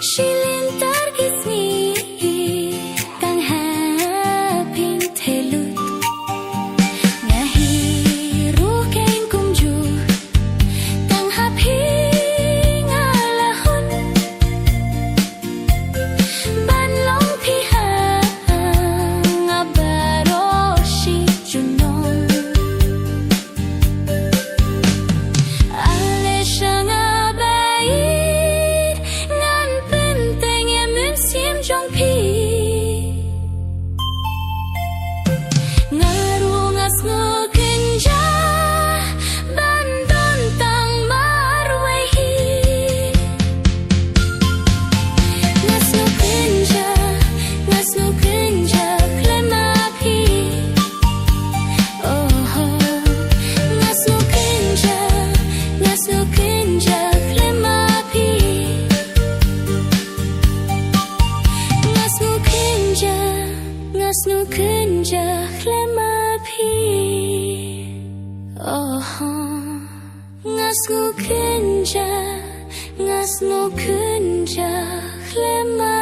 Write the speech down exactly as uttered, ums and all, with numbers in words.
Shilynter ki sngi tang ha phi thei lut. Nga hi ruh kein kumjuh tang ha phi nga la hun. Ban long phi ha nga baroh shi junom. Ale sha nga baieit ngan pynteng ïa mynsiem jong phi. Nga ruh nga sngewkynja ban don tang marwei hi. Nga sngewkynja, nga sngewkynja khlem ma phi. Oh, nga sngewkynja, nga sngewkynja khlem ma phi. Nga sngewkynja, nga sngewkynja khlem ma phi. Oh, nga sngewkynja, nga sngewkynja khlem ma